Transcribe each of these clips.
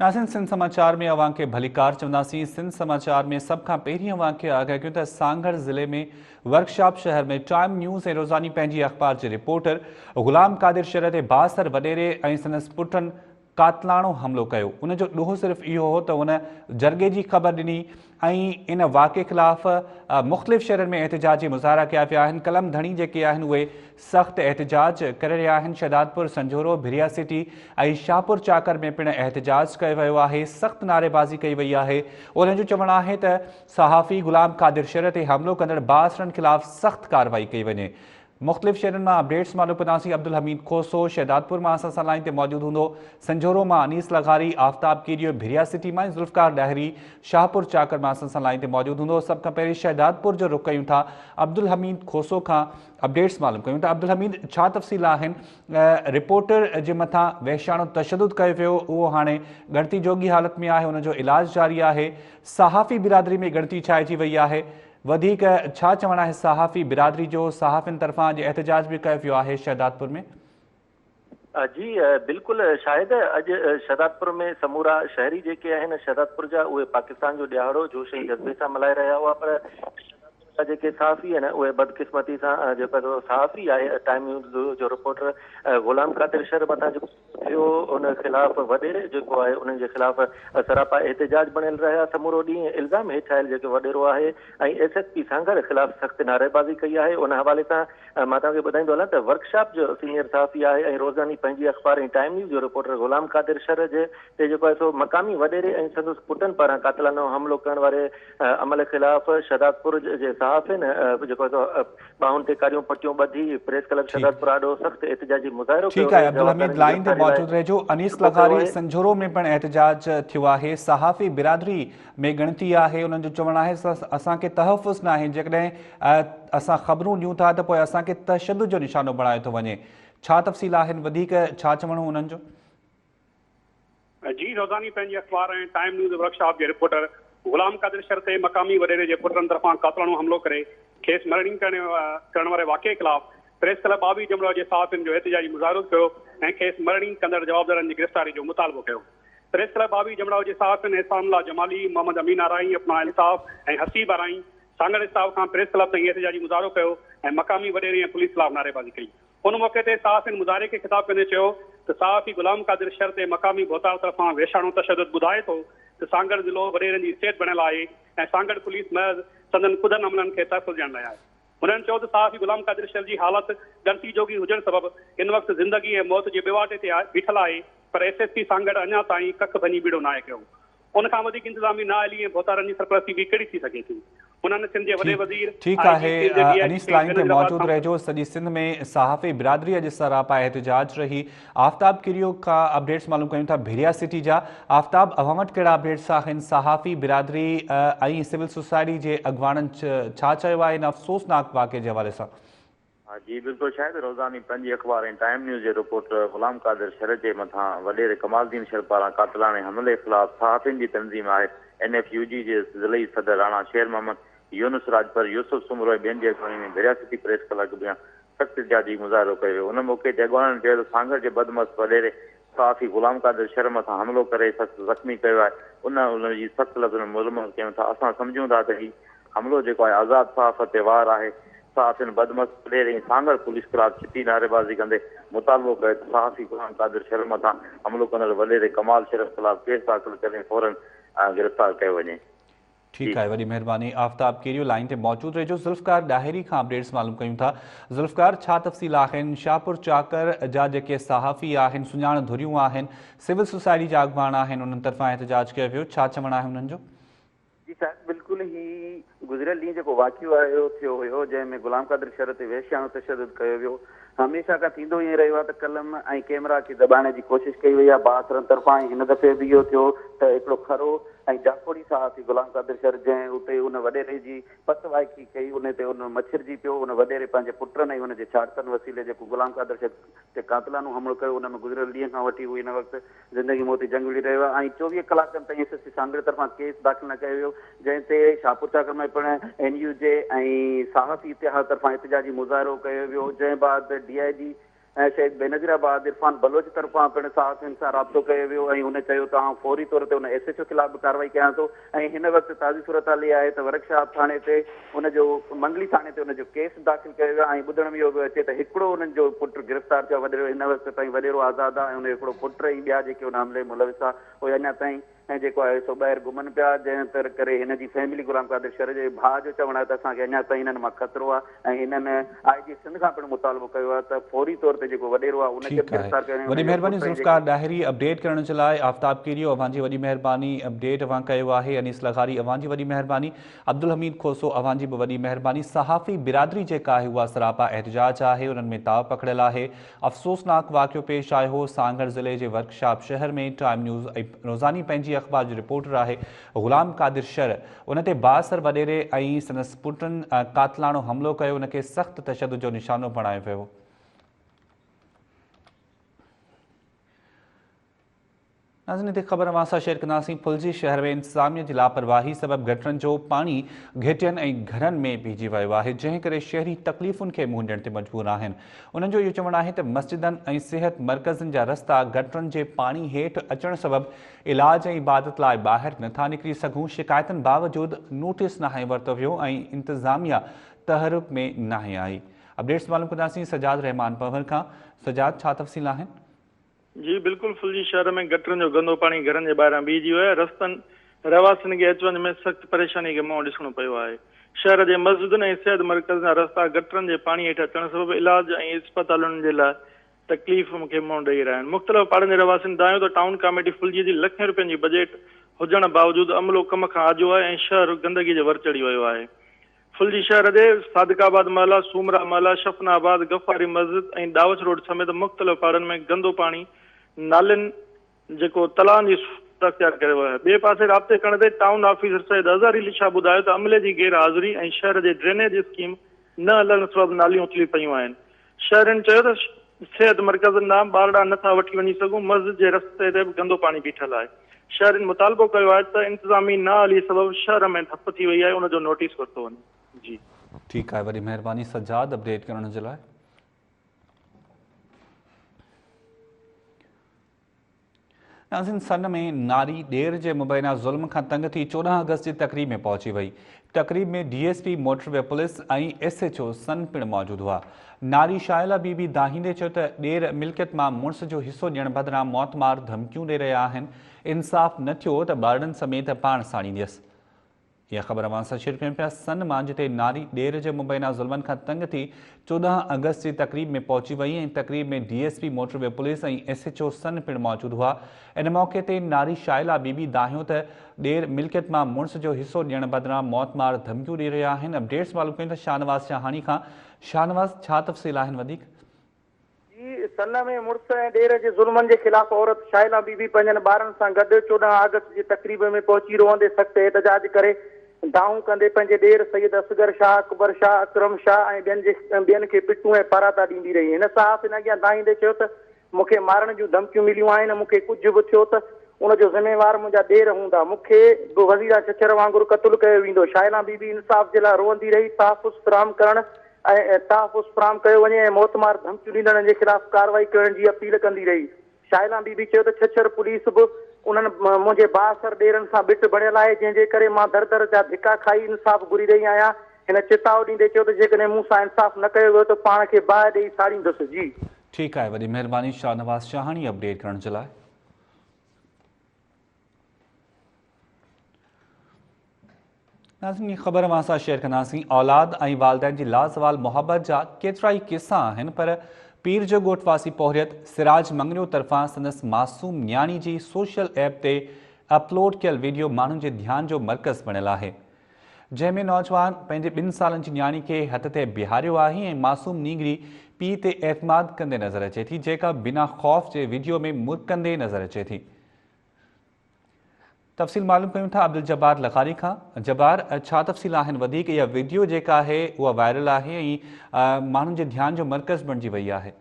ناظرين سنڌ سماچار ۾ اوهان کي ڀليڪار چونداسين. سنڌ سماچار ۾ سڀ کان پهرين اوهان کي آگاهه ڪيون ته سانگهڙ ضلعي ۾ ورڪشاپ شهر ۾ ٽائيم نيوز ۽ روزاني پنهنجي اخبار جي رپورٽر غلام قادر شر تي بااثر وڏيري ۽ سندس پٽن قاتلاڻو حملو ڪيو ان جو ڏوهه صرف اهو هو ته هن جرڳي جي خبر ڏني ۽ ان واقعي خلاف مختلف شهرن ۾ احتجاجي مظاهرا ڪيا ويا آهن، قلم ڌڻي جيڪي آهن اهي سخت احتجاج ڪري رهيا آهن، شهدادپور، سنجهورو، ڀريا سٽي ۽ شاهپور چاڪر ۾ پڻ احتجاج ڪيو ويو آهي، سخت نعريبازي ڪئي وئي آهي، انهن جو چوڻ آهي ته صحافي غلام قادر شر تي حملو ڪندڙ بااثرن خلاف سخت ڪارروائي ڪئي وڃي. مختلف شهرن مان اپڊيٽس معلوم ڪنداسين، عبدالحميد کوسو شهدادپور مان اسان سان لائين تي موجود هوندو، سنجهورو مان انيس لغاري، آفتاب ڪيريو ڀريا سٽي مان ۽ ذوالفقار ڏاهري شاهپور چاڪر مان اسان سان لائين تي موجود هوندو. سڀ کان پهرين شهدادپور جو رخ ڪيون ٿا، عبدالحميد کوسو کان اپڊيٽس معلوم ڪيون ٿا. عبدالحميد ڇا تفصيل آهن، رپورٽر جي مٿان وحشياڻو تشدد ڪيو ويو اهو هاڻي ڳڻتي جوڳي حالت ۾ آهي، ان جو علاج جاري آهي، صحافي برادري ۾ ڳڻتي ڇائجي وئي آهي، وڌيڪ ڇا چوڻ آهي صحافي برادري جو، صحافين طرفان اڄ احتجاج به ڪيو ويو آهي شهدادپور ۾. جي بلڪل شاهد اڄ شهدادپور ۾ سمورا شهري جيڪي آهن شهدادپور جا اهي پاڪستان جو ڏهاڙو جوش ۽ جذبي سان ملهائي رهيا هئا پر شهدادپور جا جيڪي صحافي آهن اهي بدقسمتي سان جيڪو صحافي آهي ٽائيم نيوز جو رپورٽر غلام قادر شر مٿان جيڪو ٿيو ان خلاف وڏيري جيڪو آهي انهن جي خلاف سراپا احتجاج بڻيل رهيا سمورو ڏينهن الزام هيٺ آيل جيڪو وڏيرو آهي ۽ ايس ايس پي سانگهڙ خلاف سخت نعريبازي ڪئي آهي ان حوالي سان مان توهان کي ٻڌائيندو هلان ته ورڪشاپ جو سينيئر صحافي آهي ۽ روزاني پنهنجي اخبار ۽ ٽائيم نيوز جو رپورٽر غلام قادر شر جي تي جيڪو آهي سو مقامي وڏيري ۽ سندس پٽن پاران قاتلانو حملو ڪرڻ واري عمل خلاف شهدادپور جي صحافين جيڪو آهي سو ٻانهن تي ڪاريون پٽيون ٻڌي پريس ڪلب شهدادپور آڏو سخت احتجاجي مظاهرو ڪيو ٺيڪ آهي ويو، عبدالحميد جوابدارن جي لائين تي گرفتاري لاء موجود رهجو. انيس چڪو ڪيو لغاري آهي. سنجهورو ۾ پڻ احتجاج ٿيو آهي صحافي برادري ۾ ڳڻتي آهي انهن جو چوڻ آهي اسان کي تحفظ ناهي جيڪڏهن اسان خبرون ڏيون ٿا ته پوء اسان کي تشدد جو نشانو بڻايو ٿو وڃي ڇا تفصيل آهن وڌيڪ ڇا چوڻ هو انهن جو. جي روزاني پنهنجي اخبار ۽ ٽائيم نيوز ورڪشاپ جي رپورٽر غلام قادر شر تي مقامي وڏيري جي پٽن طرفان قاتلاڻو حملو ڪري کيس مرڻينگ ڪرڻ واري واقعي خلاف پريس ڪلب ٻاويهه جمڙو جي صحافين جو احتجاجي مظاهرو ڪيو ۽ کيس مرڻينگ ڪندڙ جوابدارن جي گرفتاري جو مطالبو ڪيو. پريس ڪلب ٻاويهه جمڙائو جي صحافين احسان الله جمالي، محمد امين آرائين، اپنا الطاف ۽ حسيب آرائين سانگهڙ اسٽاف کان پريس ڪلب تائين احتجاجي مظاهرو ڪيو ۽ مقامي وڏيري ۽ پوليس خلاف نعريبازي ڪئي. ان موقعي تي صحافين مظاهري کي خطاب ڪندي چيو ته صحافي غلام قادر شر تي مقامي ڀوتار طرفان وحشاڻو تشدد ٻڌائي ٿو ته سانگهڙ ضلعو وڏيرن جي اسٽيٽ بڻيل آهي ۽ سانگهڙ پوليس محض سندن ڪڌن عملن کي تحفظ ڏيڻ لاء آهي. هنن چيو ته صحافي غلام قادر شر جي حالت ڳڻتي جوڳي هجڻ سبب هن وقت زندگي ۽ موت جي ٻيواٽي تي بيٺل آهي پر ايس ايس پي سانگهڙ اڃا تائين ڪک ڀڃي ٻيڙو ناهي ڪيو. ان کان وڌيڪ انتظامي نااهلي ۽ ڀوتارن جي سرپرستي ٻي ڪهڙي ٿي سگهي ٿي؟ هنن سنڌ جي وڏي وزير، ٺيڪ آء جي آهي سنڌ، ڊي I جي انيس سنڌ لائين تي بينظير آباد موجود کان رهجو سڄي سنڌ ۾ صحافي برادري اڄ سراپا احتجاج رهي آفتاب ڪيريو کان اپڊيٽس معلوم ڪيون ٿا ڀيريا سٽي جا آفتاب اوهان وٽ ڪهڙا اپڊيٽس آهن صحافي برادري ۽ سول سوسائٽي جي اڳواڻن ڇا چيو آهي ان افسوسناڪ واقعي جي حوالي سان. ها جي بلڪل شاهد روزاني پنهنجي اخبار ۽ ٽائيم نيوز جي رپورٽر غلام قادر شر جي مٿان وڏيري ڪمال الدين شر پاران قاتلاڻي حملي خلاف صحافين جي تنظيم I N F U جي جي ضلعي صدر راڻا شير محمد، يونس راڄپر، يوسف سومرو ۽ ٻين جي اڳواڻي ۾ ڀريا سٽي پريس ڪلب اڳيان سخت احتجاجي مظاهرو ڪيو ويو ان موقعي تي اڳواڻن چيو ته سانگهڙ جي بدمست وڏيري صحافي غلام قادر شر مٿان حملو ڪري سخت زخمي ڪيو آهي ان ان جي سخت لفظن ۾ مذمت ڪيون ٿا اسان سمجهون ٿا ته هي حملو جيڪو آهي آزاد صحافت تي وار آهي صحافين بدمست وڏيري ۽ سانگهڙ پوليس خلاف ڇتي نعريبازي ڪندي مطالبو ڪيو ته صحافي غلام قادر شر مٿان حملو ڪندڙ وڏيري ڪمال شرف خلاف ڪيس داخل ڪري فورن گرفتار ڪيو وڃي. ٺيڪ آهي وڏي مهرباني آفتاب ڪيريو لائين تي موجود رهجو ذوالفقار ڏاهري کان اپڊيٽس معلوم ڪيون ٿا ذوالفقار ڇا تفصيل آهن شاهپور چاڪر جا جيڪي صحافي آهن سڃاڻ ڌريون آهن سول سوسائٽي جا اڳواڻ آهن انهن طرفان احتجاج ڪيو ويو ڇا چوڻ آهي انهن جو. جي صاحب بلڪل هي گذريل ڏينهن جيڪو واقعو آهي ٿيو هيو جنهن ۾ غلام قادر شر تي وحشياڻو تشدد ڪيو ويو هميشه کان ٿيندو ائين رهيو آهي ته قلم ۽ ڪيمرا کي دٻائڻ جي ڪوشش ڪئي وئي آهي بااثرن طرفان ۽ هن دفعي به اهو ٿيو ته هڪڙو کرو ۽ جاکوڙي صحافي غلام قادر شر جنهن اتي ان وڏيري جي پت وائکي ڪئي ان تي ان مڇرجي پيو ان وڏيري پنهنجي پٽن ۽ ان جي ڇاڙتن وسيلي جيڪو غلام قادر شر تي قاتلانو حملو ڪيو ان ۾ گذريل ڏينهن کان وٺي هو هن وقت زندگي موت جي جنگ وڙهي رهيو آهي ۽ 24 ڪلاڪن تائين ايس ايس پي سانگهڙ طرفان ڪيس داخل نه ڪيو ويو جنهن تي شاهپور چاڪر ۾ پڻ اين يو جي ۽ صحافي اتحاد طرفان احتجاجي مظاهرو ڪيو ويو جنهن بعد ڊي I جي ۽ شهيد بينظير آباد عرفان بلوچ طرفان پڻ صحافين سان رابطو ڪيو ويو ۽ هن چيو ته آئون فوري طور تي ان ايس ايڇ او خلاف به ڪارروائي ڪيان ٿو ۽ هن وقت تازي صورتحال اها آهي ته ورڪشاپ ٿاڻي تي ان جو منگلي ٿاڻي تي ان جو ڪيس داخل ڪيو ويو آهي ۽ ٻڌڻ ۾ اهو پيو اچي ته هڪڙو انهن جو پٽ گرفتار ٿيو آهي وڏيرو هن وقت تائين وڏيرو آزاد آهي ۽ ان جو هڪڙو پٽ ۽ ٻيا جيڪي ان حملي ۾ ملوث هئا اهي اڃا تائين ۽ جيڪو آهي سو ٻاهر گهمن پيا جنهن تر ڪري هن جي فيملي غلام قادر شر جي ڀاء جو چوڻ آهي ته اسان کي اڃا تائين هنن مان خطرو آهي ۽ هنن آء جي سنڌ کان پڻ مطالبو ڪيو آهي ته فوري طور تي جيڪو وڏيرو آهي ان کي ٺيڪ به آهي گرفتار ڪيو وڃي وڏي ان جو مهرباني پٽ ۽ جيڪي ذوالفقار ڏاهري اپڊيٽ ڪرڻ جي لاء آفتاب ڪيريو اوهان جي وڏي مهرباني اپڊيٽ اوهان ڪيو آهي انيس لغاري اوهان جي وڏي مهرباني عبدالحميد کوسو اوهان جي به وڏي مهرباني صحافي برادري جيڪا آهي اها سراپا احتجاج آهي انهن ۾ تاء پکڙيل آهي افسوسناڪ واقعو پيش آيو هو سانگهڙ ضلعي جي ورڪشاپ شهر ۾ ٽائيم نيوز ۽ روزاني پنهنجي اخبار جو رپورٽر آهي غلام قادر شر ان تي بااثر وڏيري ۽ سندس پٽن قاتلاڻو حملو ڪيو ان کي سخت تشدد جو نشانو بڻايو ويو. ناظرين هتي خبر اوهان سان شيئر ڪنداسين ڦلجي شهر ۾ انتظاميه جي لاپرواهي سبب گٽرن جو پاڻي گهٽين ۽ گهرن ۾ بيهجي ويو آهي جنهن ڪري شهري تڪليفن کي منهن ڏيڻ تي مجبور آهن انهن جو اهو چوڻ آهي ته مسجدن ۽ صحت مرڪزن جا رستا گٽرن جي پاڻي هيٺ اچڻ سبب علاج ۽ عبادت لاء ٻاهر نٿا نڪري سگهون شڪايتن باوجود نوٽيس ناهي ورتو ويو ۽ انتظاميه تحرڪ ۾ ناهي آئي اپڊيٽس معلوم ڪنداسين سجاد رحمان پنهور کان سجاد ڇا تفصيل آهن؟ جي بلڪل ڦلجي شهر ۾ گٽرن جو گندو پاڻي گهرن جي ٻاهران بيهجي ويو آهي، رستن رهواسين کي اچ وڃ ۾ سخت پريشاني کي منهن ڏسڻو پيو آهي، شهر جي مسجدن ۽ صحت مرڪزن جا رستا گٽرن جي پاڻي هيٺ اچڻ سبب علاج ۽ اسپتالن جي لاء تڪليف کي منهن ڏئي رهيا آهن، مختلف پاڙن جي رهواسين دانهيو ته ٽائون ڪاميٽي ڦلجي جي لکين روپين جي بجيٽ هجڻ باوجود عملو ڪم کان آجو آهي ۽ شهر گندگي جي ور چڙهي ويو آهي. ڦلجي شهر جي صادق آباد محلا، سومرا محلا، شفن آباد، غفاري مسجد ۽ ڏاوچ روڊ سميت مختلف پاڙن ۾ گندو پاڻي نالين جيڪو تلائن جي صورت اختيار ڪري ويو آهي. ٻئي پاسي رابطي ڪرڻ تي ٽائون آفيسر سيد اظهر علي شاهه ٻڌايو ته عملي جي غير حاضري ۽ شهر جي ڊرينيج اسڪيم نه هلڻ سبب ناليون اٿلي پيون آهن. شهرين چيو ته صحت مرڪزن ڏانهن ٻارڙا نه ٿا وٺي وڃي سگهون، مسجد جي رستي تي به گندو پاڻي بيٺل آهي. شهرين مطالبو ڪيو آهي ته انتظامي نااهلي سبب شهر ۾ ڌپ ٿي وئي آهي ان جو نوٽيس ورتو وڃي. جي. ٺيڪ آهي وڏي مهرباني سجاد اپڊيٽ ڪرڻ جي لاء. ناظرين سن ۾ ناري ڏير جي مبينا ظلم کان تنگ ٿي 14 آگسٽ جي تقريب ۾ پهچي وئي. تقريب ۾ D S P motorway police ۽ S H O Sann پڻ موجود هئا. ناري شائلا بي بي دانهيندي چيو ته ڏير ملڪيت مان مڙس جو حصو ڏيڻ بدران موتمار ڌمڪيون ڏئي رهيا آهن، انصاف نه ٿيو ته ٻارڙن سميت پاڻ ساڙينديس. اها خبر اوهان سان شيئر ڪيون پيا سن مان جتي ناري ڏير جي مبينا ظلمن کان تنگ ٿي 14 آگسٽ جي تقريب ۾ پهچي وئي ۽ تقريب ۾ D S P motorway police ۽ S H O Sann پڻ موجود هئا ان موقعي تي ناري شائلا بي بي دانهيو ته ڏير ملڪيت مان مڙس جو حصو ڏيڻ بدران موت مار ڌمڪيون ڏئي رهيا آهن اپڊيٽس معلوم ڪيون ته شاهنواز شاهاڻي کان شاهنواز ڇا تفصيل آهن وڌيڪ. جي سن ۾ مڙس ۽ ڏير جي ظلمن جي خلاف عورت شائلا بي بي پنهنجن ٻارن سان گڏ 14 آگسٽ جي تقريب ۾ پهچي روئندي سخت احتجاج ڪري دانهون ڪندي پنهنجي ڏير سيد اصغر شاهه، اڪبر شاهه، اڪرم شاهه ۽ ٻين جي ٻين کي پٽون ۽ پاراتا ڏيندي رهي. هن صحافين اڳيان دانهيندي چيو ته مون کي مارڻ جون ڌمڪيون مليون آهن، مون کي ڪجهه به ٿيو ته ان جو ذميوار منهنجا ڏير هوندا، مون کي به وزيران ڇڇر وانگر قتل ڪيو ويندو. شائلا بي بي انصاف جي لاء روئندي رهي، تحفظ فراهم ڪرڻ ۽ تحفظ فراهم ڪيو وڃي ۽ موتمار ڌمڪيون ڏيندڙن جي خلاف ڪارروائي ڪرڻ جي اپيل ڪندي رهي. شائلان بي بي چيو ته ڇڇر پوليس به انهن منهنجي بااثر ڏيرن سان ٻٽ بڻيل آهي جنهن جي ڪري مان در در جا ڌڪا کائي انصاف گهري رهي آهيان. هن چتاء ڏيندي چيو ته جيڪڏهن مون سان انصاف نه ڪيو ويو ته پاڻ کي باهه ڏئي ساڙيندس. جي. ٺيڪ آهي وڏي مهرباني شاهنواز شاهاڻي اپڊيٽ ڪرڻ جي لاء. ناظرين هي خبر اوهان سان شيئر ڪنداسين اولاد ۽ والدين جي لازوال محبت جا ڪيترائي قصا آهن پر پير جو ڳوٺ واسي پورهيت سراج مڱريو طرفان سندس معصوم نياڻي جي سوشل ايپ تي اپلوڊ ڪيل ويڊيو ماڻهن جي ڌيان جو مرڪز بڻيل آهي جنهن ۾ نوجوان پنهنجي ٻن سالن جي نياڻي کي هٿ تي بيهاريو آهي ۽ معصوم نينگري پيء تي اعتماد ڪندي نظر اچي ٿي جيڪا بنا خوف جي ويڊيو ۾ مرڪندي نظر اچي ٿي. تفصيل معلوم ڪيون ٿا عبدالجبار لغاري کان جبار ڇا تفصيل آهن وڌيڪ اها ويڊيو جيڪا آهي اها وائرل آهي ۽ ماڻهن جي ڌيان جو مرڪز بڻجي وئي آهي.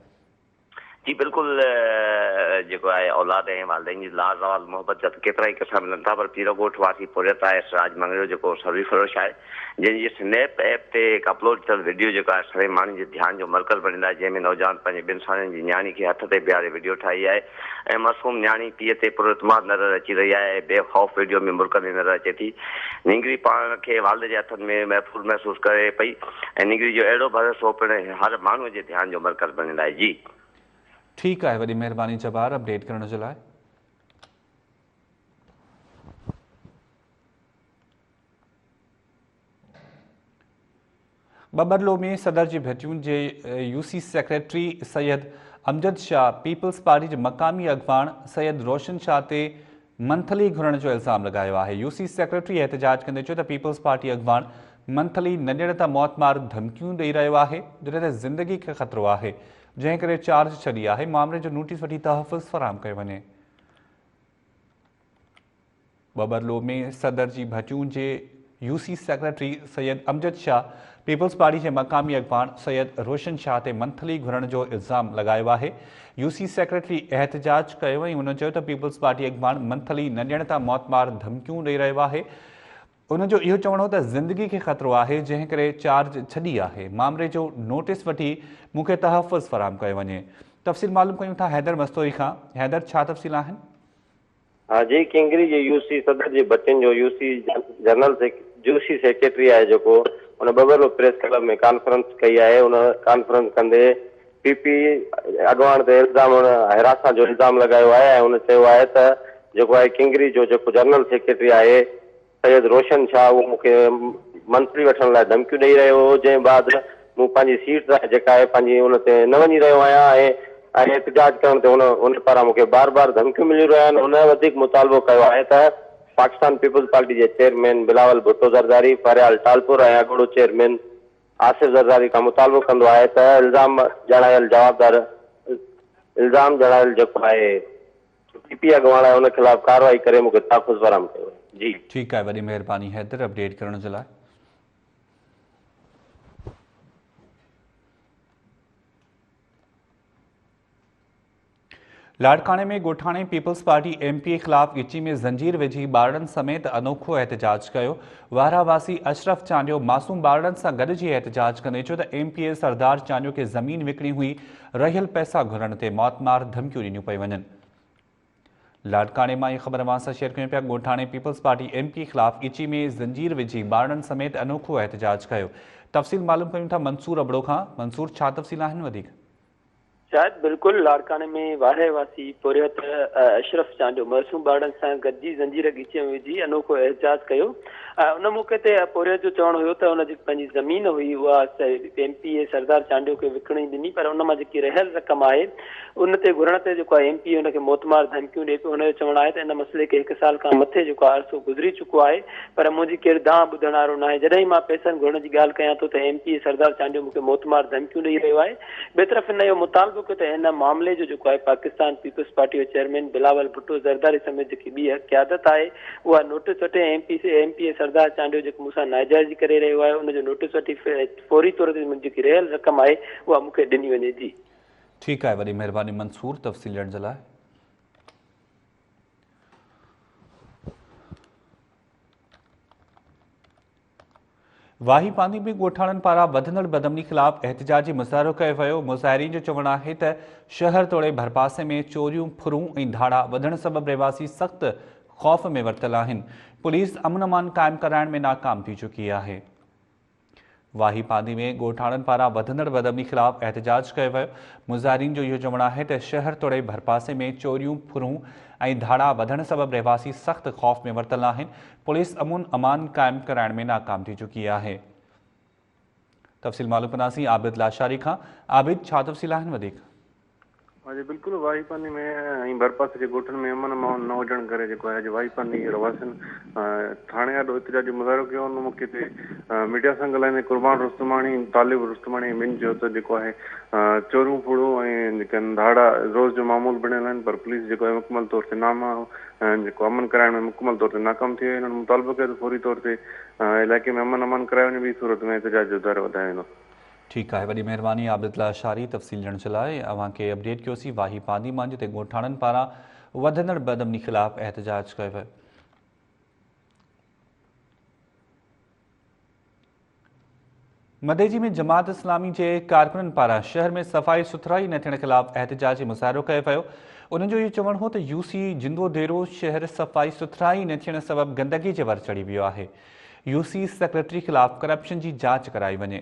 جي بلڪل جيڪو آهي اولاد ۽ والدين جي لازوال محبت جا ته ڪيترائي قصا ملن ٿا پر پيروڳوٺ واسي پورهيت آهي سراج مڱريو جيڪو سروي فروش آهي جنهن جي سنيپ ايپ تي هڪ اپلوڊ ٿيل وڊيو جيڪو آهي سوين ماڻهن جي ڌيان جو مرڪز بڻيل آهي جنهن ۾ نوجوان پنهنجي ٻن سالن جي نياڻي کي هٿ تي بيهاري وڊيو ٺاهي آهي ۽ معصوم نياڻي پيء تي پراعتماد نظر اچي رهي آهي ۽ بي خوف وڊيو ۾ مرڪندي نظر اچي ٿي نينگري پاڻ کي والد جي هٿن ۾ محفوظ محسوس ڪري پئي ۽ نينگري جو اهڙو ڀروسو پڻ هر ماڻهوء جي ڌيان جو مرڪز بڻيل آهي. جي. ٺيڪ آهي وڏي مهرباني جبار اپڊيٽ ڪرڻ جي لاء. ٻٻرلو ۾ صدر جي ڀتيون جي U C secretary Syed Amjad Shah peoples party جي مقامي اڳواڻ سيد روشن شاهه تي منٿلي گهرڻ جو الزام لڳايو آهي. يو سي سيڪريٽري احتجاج ڪندي چيو ته پيپلز پارٽي اڳواڻ منٿلي نه ڏيڻ ته موت مار ڌمڪيون ڏئي رهيو آهي، جڏهن ته زندگي کي خطرو آهي، جنهن ڪري چارج ڇڏي آهي، مامري جو نوٽيس وٺي تحفظ فراهم ڪيو وڃي. ٻٻرلو ۾ صدر جي ڀٽيون جي U C secretary Syed Amjad Shah peoples party جي مقامي اڳواڻ سيد روشن شاهه تي منٿلي گهرڻ جو الزام لڳايو آهي. يو سي سيڪريٽري احتجاج ڪيو ۽ هن چيو ته پيپلز پارٽي اڳواڻ منٿلي نه ڏيڻ تان موتمار ڌمڪيون ڏئي رهيو آهي. ان جو اهو چوڻ هو ته زندگي کي خطرو آهي جنهن ڪري چارج ڇڏي آهي، مامري جو نوٽيس وٺي مون کي تحفظ فراهم ڪيو وڃي. تفصيل معلوم ڪيون ٿا حيدر مستوئي کان. حيدر ڇا تفصيل آهن؟ ها جي ڪنگري جي يو سي صدر جي ڀٽين جو U C general U C secretary آهي جيڪو ان ٻٻرلو پريس ڪلب ۾ ڪانفرنس ڪئي آهي ان ڪانفرنس ڪندي پي پي اڳواڻ تي الزام هن هراسان جو الزام لڳايو آهي ۽ هن چيو آهي ته جيڪو آهي ڪنگري جو جيڪو جنرل سيڪريٽري آهي سيد روشن شاهه اهو مون کي منٿلي وٺڻ لاء ڌمڪيون ڏئي رهيو هو، جنهن بعد مون پنهنجي سيٽ تان جيڪا آهي پنهنجي ان تي نه وڃي رهيو آهيان ۽ احتجاج ڪرڻ تي هن پاران مون کي بار بار ڌمڪيون مليون رهيون آهن. هن وڌيڪ مطالبو ڪيو آهي ته پاڪستان پيپلز پارٽي جي چيئرمين بلاول ڀٽو زرداري، فريال ٽالپر ۽ اڳوڻو چيئرمين آصف زرداري کان مطالبو ڪندو آهي ته الزام ڄاڻايل جوابدار الزام ڄاڻايل جيڪو آهي پي پي اڳواڻ آهي ان خلاف ڪارروائي ڪري مون کي تحفظ فراهم ڪيو وڃي. جي. ٺيڪ آهي وڏي مهرباني حيدر اپڊيٽ ڪرڻ جي لاء. لاڙڪاڻي ۾ ڳوٺاڻي peoples party M P A خلاف ڳچي ۾ زنجير وجهي ٻارڙن سميت انوکو احتجاج ڪيو. وارهه واسي اشرف چانڊيو معصوم ٻارڙن سان گڏجي احتجاج ڪندي چيو ته M P A Sardar Chandio کي زمين وڪڻي هئي رهيل پئسا گهرڻ تي موتمار ڌمڪيون ڏنيون پيون وڃن. لاڙڪاڻي مان اها خبر اوهان سان شيئر ڪيون پيا ڳوٺاڻي peoples party M P خلاف ڳچي ۾ زنجير وجهي ٻارڙن سميت انوکو احتجاج ڪيو. تفصيل معلوم ڪيون ٿا منصور ابڙو کان. منصور ڇا تفصيل آهن وڌيڪ. شايد بلڪل لاڙڪاڻي ۾ وارهه واسي پورهيت اشرف چانڊيو معصوم ٻارڙن سان گڏجي زنجير ڳچيء ۾ وجهي انوکو احتجاج ڪيو ان موقعي تي پورهيت جو چوڻ هيو ته ان جيڪي پنهنجي زمين هئي اها M P A Sardar Chandio کي وڪڻي ڏني پر ان مان جيڪي رهيل رقم آهي ان تي گهرڻ تي جيڪو آهي ايم پي اي ان کي موتمار ڌمڪيون ڏئي پيو هن جو چوڻ آهي ته ان مسئلي کي هڪ سال کان مٿي جيڪو آهي عرصو گذري چڪو آهي پر منهنجي ڪير دانهن ٻڌڻ وارو ناهي جڏهن مان پئسن گهرڻ جي ڳالهه ڪيان ٿو ته M P A Sardar Chandio مون کي موتمار ڌمڪيون ڏئي رهيو آهي ٻئي طرف هن اهو مطالبو ڪيو ته ان معاملي جو جيڪو آهي پاڪستان پيپلز پارٽي جو چيئرمين بلاول ڀٽو زرداري سميت جيڪي ٻي قيادت آهي اها نوٽيس وٺي ۽ M P A Sardar Chandio جيڪو مون سان ناجائزي ڪري رهيو آهي ان جو نوٽيس وٺي فوري طور تي منهنجي جيڪي رهيل رقم آهي اها مون کي ڏني وڃي جي. ٺيڪ آهي وڏي مهرباني منصور تفصيل ڏيڻ جي لاء. واهي پانڌي ۾ ڳوٺاڻن پاران وڌندڙ بدامني خلاف احتجاجي مظاهرو ڪيو ويو، مظاهرين جو چوڻ آهي ته شهر توڙي ڀرپاسي ۾ چوريون، ڦرون ۽ ڌاڙا وڌڻ سبب رهواسي سخت خوف ۾ ورتل آهن، پوليس امن امان قائم ڪرائڻ ۾ ناڪام ٿي چڪي آهي. واهي پانڌي ۾ ڳوٺاڻن پاران وڌندڙ بدامني خلاف احتجاج ڪيو ويو، مظاهرين جو اهو چوڻ آهي ته شهر توڙي ڀرپاسي ۾ چوريون، ڦرون ۽ ڌاڙا وڌڻ سبب رهواسي سخت خوف ۾ ورتل آهن، پوليس امن امان قائم ڪرائڻ ۾ ناڪام ٿي چڪي آهي. تفصيل معلوم ڪنداسين عابد لاشاري کان. عابد ڇا تفصيل آهن وڌيڪ. ها جي بلڪل واهي پانڌي ۾ ۽ ڀرپاسي جي ڳوٺن ۾ امن امان نه هجڻ ڪري جيڪو آهي اڄ واهي پانڌي جي رهواسين ٿاڻي آڏو احتجاجي مظاهرو ڪيو ان موقعي تي ميڊيا سان ڳالهائيندي قربان رستماڻي، طالب رستماڻي ۽ ٻين چيو ته جيڪو آهي چوريون ڦڙون ۽ جيڪي آهن ڌاڙا روز جو معمول بڻيل آهن پر پوليس جيڪو آهي مڪمل طور تي نام جيڪو امن ڪرائڻ ۾ مڪمل طور تي ناڪام ٿي وئي، هنن مطالبو ڪيو ته فوري طور تي علائقي ۾ امن امان ڪرايو وڃي ٻي صورت ۾ احتجاج جو دائرو وڌايو ويندو. ٺيڪ آهي وڏي مهرباني عابد لاشاري تفصيل ڏيڻ جي لاء اوهان کي اپڊيٽ ڪيوسين واهي پانڌي مان جتي ڳوٺاڻن پاران وڌندڙ بدامني خلاف احتجاج ڪيو ويو. مديجي ۾ جماعت اسلامي جي ڪارڪنن پاران شهر ۾ صفائي سٿرائي نه ٿيڻ خلاف احتجاجي مظاهرو ڪيو ويو. انهن جو اهو چوڻ هو ته يو سي جندو ديرو شهر صفائي سٿرائي نه ٿيڻ سبب گندگي جي ور چڙهي ويو آهي. يو سي سيڪريٽري خلاف ڪرپشن جي جاچ ڪرائي وڃي.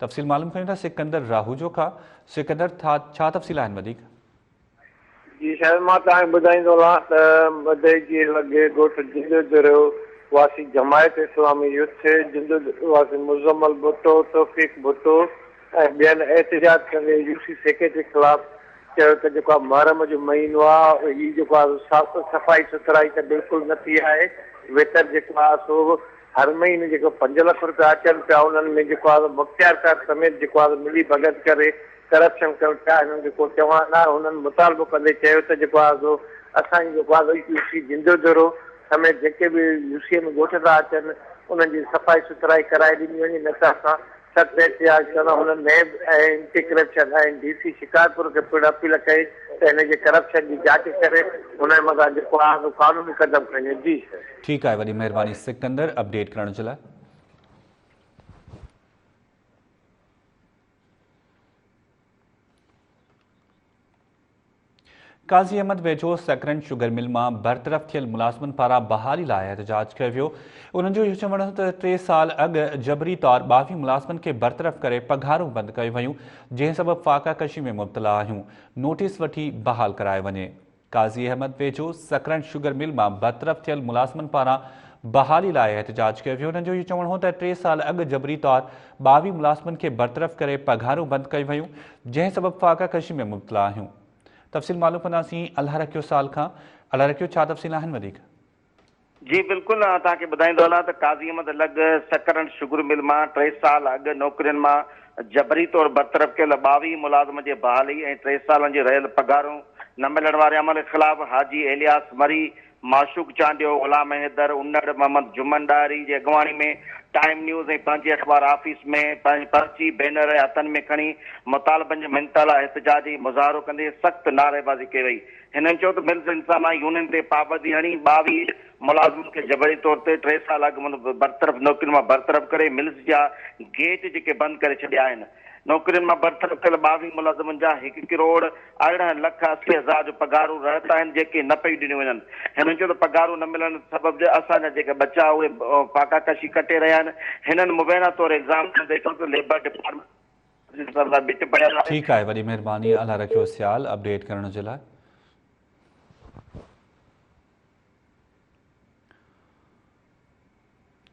تفصيل معلوم ڪيون ٿا سڪندر راهوجو کان. سڪندر ڇا تفصيل آهن وڌيڪ؟ جي شايد مان توهان کي ٻڌائيندو هلان ته مدئجي لڳي ڳوٺ جندو دريو واسي جماعت اسلامي يوٿ جندو دريو واسي مزمل ڀٽو، توفيق ڀٽو ۽ ٻين احتجاج ڪندي يو سي سيڪريٽري خلاف چيو ته جيڪو آهي محرم جو مهينو آهي هي جيڪو آهي سو صفائي سٿرائي ته بلڪل نه ٿي آهي ويتر جيڪو آهي سو هر مهيني جيڪو 5 لک روپيا اچن پيا انهن ۾ جيڪو آهي سو مختيارڪار سميت جيڪو آهي سو ملي ڀڳت ڪري ڪرپشن ڪن پيا هنن کي ڪو چوڻ نه آهي هنن مطالبو ڪندي چيو ته جيڪو آهي سو اسان جي جيڪو آهي سو يو سي جندودرو سميت جيڪي به يو سي ۾ ڳوٺ ٿا اچن انهن جي صفائي سٿرائي ڪرائي ڏني وڃي نه ته اسان سخت احتجاج ڪندا هنن NAB ۽ anti corruption ۽ D C Shikarpur کي پڻ اپيل ڪئي ته هن جي ڪرپشن جي جاچ ڪري هن مٿان جيڪو آهي سو قانوني قدم کڻي جي سر. ٺيڪ آهي وڏي مهرباني سڪندر اپڊيٽ ڪرڻ جي لاء. قاضي احمد ويجهو سڪرنڊ شگر مل مان برطرف ٿيل ملازمن پاران بحالي لاء احتجاج ڪيو ويو. انهن جو اهو چوڻ هو ته 3 سال اڳ جبري طور 22 ملازمن کي برطرف ڪري پگهارون بند ڪيون ويون، جنهن سبب فاقه ڪشي ۾ مبتلا آهيون، نوٽيس وٺي بحال ڪرايو وڃي. قاضي احمد ويجهو سڪرنڊ شگر مل مان برطرف ٿيل ملازمن پاران بحالي لاء احتجاج ڪيو ويو. انهن جو اهو چوڻ هو ته 3 سال اڳ جبري طور 22 ملازمن کي برطرف ڪري پگهارون بند ڪيون ويون، جنهن سبب فاقه ڪشي ۾ مبتلا آهيون. تفصيل معلوم ڪنداسين الله رکيو سال کان. الله رکيو ڇا تفصيل آهن وڌيڪ؟ جي بلڪل آء توهان کي ٻڌائيندو هلان ته قاضي احمد لڳ سڪرنڊ شگر مل مان 3 سال اڳ نوڪرين مان جبري طور برطرف ڪيل 22 ملازمن جي بحالي ۽ 3 سالن جي رهيل پگهارون نه ملڻ واري عمل خلاف حاجي ايلياس مري، معشوق چانڊيو، غلام حيدر انڙ، محمد جمن ڏاهري جي اڳواڻي ۾ ٽائيم نيوز ۽ پنهنجي اخبار آفيس ۾ پهچي بينر هٿن ۾ کڻي مطالبن جي مڃتا لاء احتجاجي مظاهرو ڪندي سخت نعريبازي ڪئي وئي. هنن چيو ته ملز انتظاميا يونين تي پابندي هڻي 22 ملازمن کي جبري طور تي 3 سال اڳ برطرف نوڪرين مان برطرف ڪري ملز جا گيٽ جيڪي بند ڪري ڇڏيا آهن. نوڪرين مان برطرف ٿيل 22 ملازمن جا هڪ ڪروڙ 18 لک 80 هزار جو پگهارون رهت آهن جيڪي نه پيون ڏنيون وڃن. هنن چيو ته پگهارون نه ملڻ سبب اسان جا جيڪي ٻچا اهي فاقا ڪشي ڪٽي رهيا آهن. هنن مبينا طور الزام هڻندي چيو ته ليبر ڊپارٽمينٽ ٺيڪ آهي وڏي مهرباني الله رکيو سيال اپڊيٽ ڪرڻ جي لاء.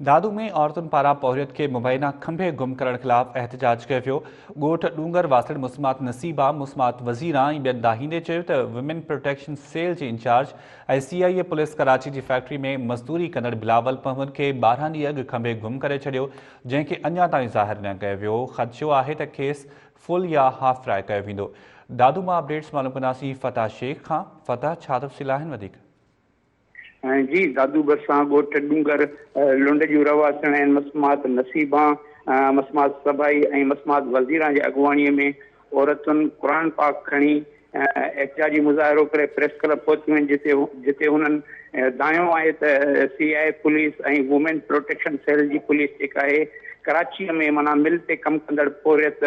دادو ۾ عورتن پاران پورهيت کي مبينا کنڀي گم ڪرڻ خلاف احتجاج ڪيو ويو. ڳوٺ ڏونگر واسڻ مسمات نصيبه، مسمات وزيران ۽ ٻين دانهيندي چيو ته وومين پروٽيڪشن سيل جي incharge ۽ C I A police Karachi جي فيڪٽري ۾ مزدوري ڪندڙ بلاول پنهور کي 12 ڏينهن اڳ کنڀي گم ڪري ڇڏيو جنهن کي اڃا تائين ظاهر نه ڪيو ويو، خدشو آهي ته کيس فل يا هاف فرائي ڪيو ويندو. دادو مان اپڊيٽس معلوم ڪنداسين فتح شيخ کان، فتح ڇا تفصيل آهن وڌيڪ. جي دادو ڀرسان ڳوٺ ڏونگر لنڊ جون رهواسڻ آهن مسمات نصيبان، مسمات سڀائي ۽ مسمات وزيران جي اڳواڻي ۾ عورتن قرآن پاڪ کڻي احتجاجي مظاهرو ڪري پريس ڪلب پهتيون آهن جتي جتي هنن دانهيو آهي ته C I A police ۽ women protection cell جي پوليس جيڪا آهي ڪراچي ۾ معنيٰ مل تي ڪم ڪندڙ پورهيت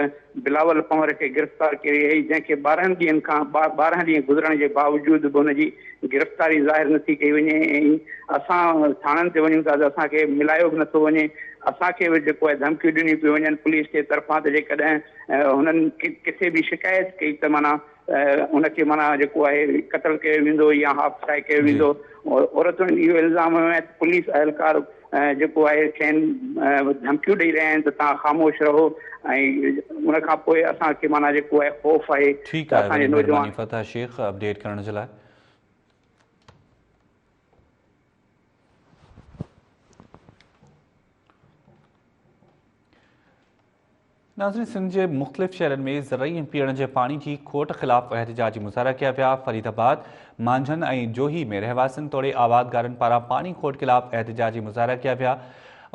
بلاول پنور کي گرفتار ڪري وئي جنهن کي 12 ڏينهن کان 12 ڏينهن گذرڻ جي باوجود به ان جي گرفتاري ظاهر نٿي ڪئي وڃي ۽ اسان ٿاڻن تي وڃون ٿا ته اسان کي ملايو به نٿو وڃي اسان کي به جيڪو آهي ڌمڪيون ڏنيون پيون وڃن پوليس جي طرفان ته جيڪڏهن هنن ڪٿي به شڪايت ڪئي ته معنيٰ ان کي معنيٰ جيڪو آهي قتل ڪيو ويندو يا هاف فرائي ڪيو ويندو. عورتن اهو الزام هنيو آهي ته پوليس اهلڪار جيڪو آهي کين ڌمڪيون ڏئي رهيا آهن ته توهان خاموش رهو ۽ ان کان پوء اسان کي معنيٰ جيڪو آهي خوف آهي ٺيڪ ته آهي اسان جي وڏي نوجوان. مهرباني فتح شيخ اپڊيٽ ڪرڻ جي لاء. ناظرين سنڌ جي مختلف شهرن ۾ زرعي ۽ پيئڻ جي پاڻي جي کوٽ خلاف احتجاجي مظاهرا ڪيا ويا، فريد آباد، مانجهند ۽ جوهي ۾ رهواسين توڙي آبادگارن پاران پاڻي کوٽ خلاف احتجاجي مظاهرا ڪيا ويا.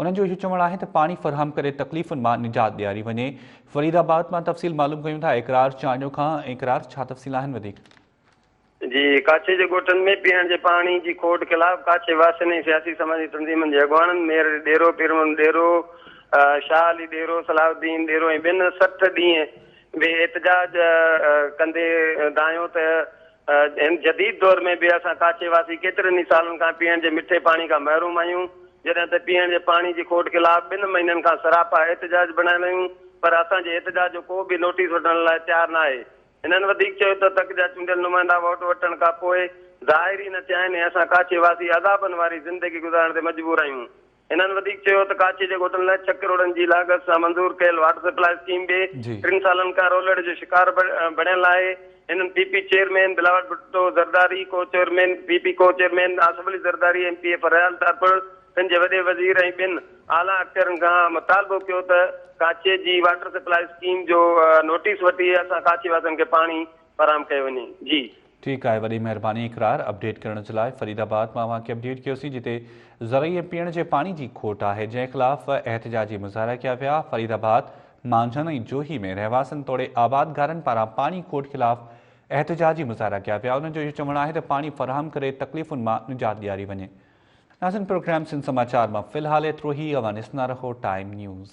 انهن جو اهو چوڻ آهي ته پاڻي فراهم ڪري تڪليفن مان نجات ڏياري وڃي. فريد آباد مان تفصيل معلوم ڪيون ٿا اقرار چانڊيو کان اقرار ڇا تفصيل آهن وڌيڪ. جي ڪاڇي جي ڳوٺن ۾ پيئڻ جي پاڻي جي کوٽ خلاف ڪاڇي واسين ۽ سياسي سماجي تنظيمن جي اڳواڻن مير علي ڏيرو، پيرمحمد ڏيرو، شاهه علي ڏيرو، صلاح الدين ڏيرو ۽ ٻين 60 ڏينهن به احتجاج ڪندي دانهيو ته هن جديد دور ۾ به اسان ڪاڇي واسي ڪيترن ئي سالن کان پيئڻ جي مٺي پاڻي کان محروم آهيون، جڏهن ته پيئڻ جي پاڻي جي کوٽ خلاف ٻن مهينن کان سراپا احتجاج بڻايل آهيون پر اسان جي احتجاج جو ڪو به نوٽيس وٺڻ لاء تيار ناهي. هنن وڌيڪ چيو ته تڪ جا چونڊيل نمائندا ووٽ وٺڻ کانپوء ظاهر ئي نه ٿيا آهن ۽ اسان ڪاڇي واسي عذابن واري زندگي گذارڻ تي مجبور آهيون. هنن وڌيڪ چيو ته ڪاڇي جي ڳوٺن لاء ڇهه ڪروڙن جي لاڳت سان منظور ڪيل واٽر سپلاء اسڪيم به ٽن سالن کان رولڙ جو شڪار بڻيل آهي. هنن P P chairman Bilawal Bhutto Zardari, co chairman P P co chairman Asif Ali Zardari, M P A Faryal Talpur, Sindh جي وڏي وزير ۽ ٻين اعليٰ اختيارين کان مطالبو ڪيو ته ڪاڇي جي واٽر سپلاء اسڪيم جو نوٽيس وٺي اسان ڪاڇي واسين کي پاڻي فراهم ڪيو وڃي. جي. ٺيڪ آهي وڏي مهرباني اقرار اپڊيٽ ڪرڻ جي لاء فريد آباد مان اوهان کي اپڊيٽ ڪيوسين جتي زرعي ۽ پيئڻ جي پاڻي جي کوٽ آهي جنهن خلاف احتجاجي مظاهرا ڪيا ويا فريد آباد مانجهند ۽ جوهي ۾ رهواسين توڙي آبادگارن پاران پاڻي کوٽ خلاف احتجاجي مظاهرا ڪيا ويا انهن جو اهو چوڻ آهي ته پاڻي فراهم ڪري تڪليفن مان نجات ڏياري وڃي. ناظرين پروگرام سنڌ سماچار مان في الحال ايترو ئي اوهان ڏسندا رهو ٽائيم نيوز.